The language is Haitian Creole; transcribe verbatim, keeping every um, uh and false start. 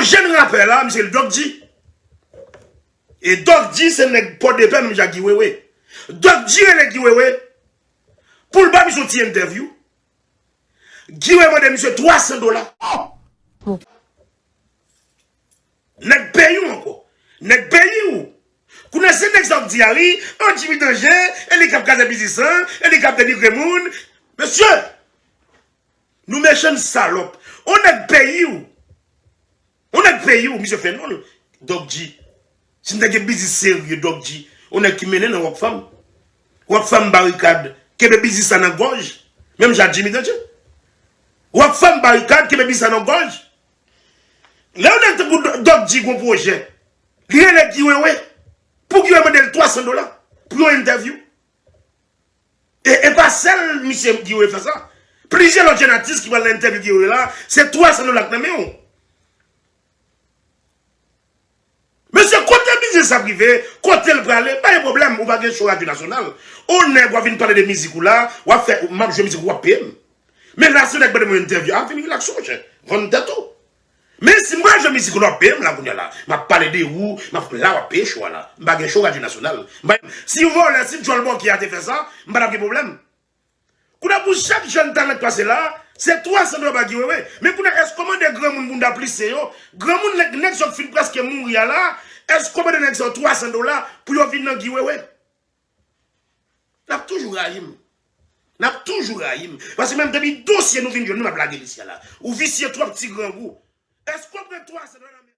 Jèn rapè la, misye rele Doc G. E Doc G se nèg Pòdepè, menm jan Guy Wewe. Doc G rele Guy Wewe pou l ba misye yon ti entèvyou. Guy Wewe mande misye twa san dola. Nèg peyi w ankò. Nèg peyi w. Kounye a se nèg sa w ap di a wi, an Jimmy Danje, e li k ap kraze biznis lan, e li k ap denigre moun. Mesye, nou mechan salòp. On nèg peyi w. On nèg peyi w, misye fè non l. Doc G. Si n te gen biznis serye, Doc G. On nèg ki mennen nan Rockfam. Rockfam Barikad, kenbe biznis la nan gòj. Menm jan Jimmy Danje. Rockfam Barikad, kenbe biznis la nan gòj. Lè yon nèg tankou Doc G gon pwojè, li rele Guy Wewe. Pou Guy Wewe mande l twa san dola pou yon entèvyou. E, e pa sèl misye Guy Wewe fè sa. Plizyè lòt jèn atis ki pral nan entèvyou Guy Wewe la, se twa san dola k nan men w. Mesye, kote biznis ap rive, kote l prale, pa gen pwoblèm, ou pa gen cho radyo nasyonal. On nèg w ap vin pale de mizik ou la, w ap fè, m ap jwe mizik ou, w ap peye m. Men la, si yon nèg mande mwen entèvyou, a, vin rilaks, monchè. Vann tèt ou. Men si m pral jwe mizik ou la, w ap peye m la kounye a la. M ap pale de ou, m ap la, w ap peye cho a la. M pa gen cho radyo nasyonal. M pa, si vòlè, si djòl bòkè a te fè sa, m pa t ap gen pwoblèm. Kounye a pou chak jèn talan k pase la, se twa san dola ba Guy Wewe. Men kounye a, èske w mande granmoun bounda plise yo, granmoun nèg, nèg sa k fin prèske mouri a la, èske w mande nèg sa yo twa san dola pou yo vin nan Guy Wewe? N ap toujou rayi m. N ap toujou rayi m. Paske menm depi dosye nou vin jwenn nou, m ap lage misye la. Ou visye twòp, ti grangou. Èske w pran twa san dola?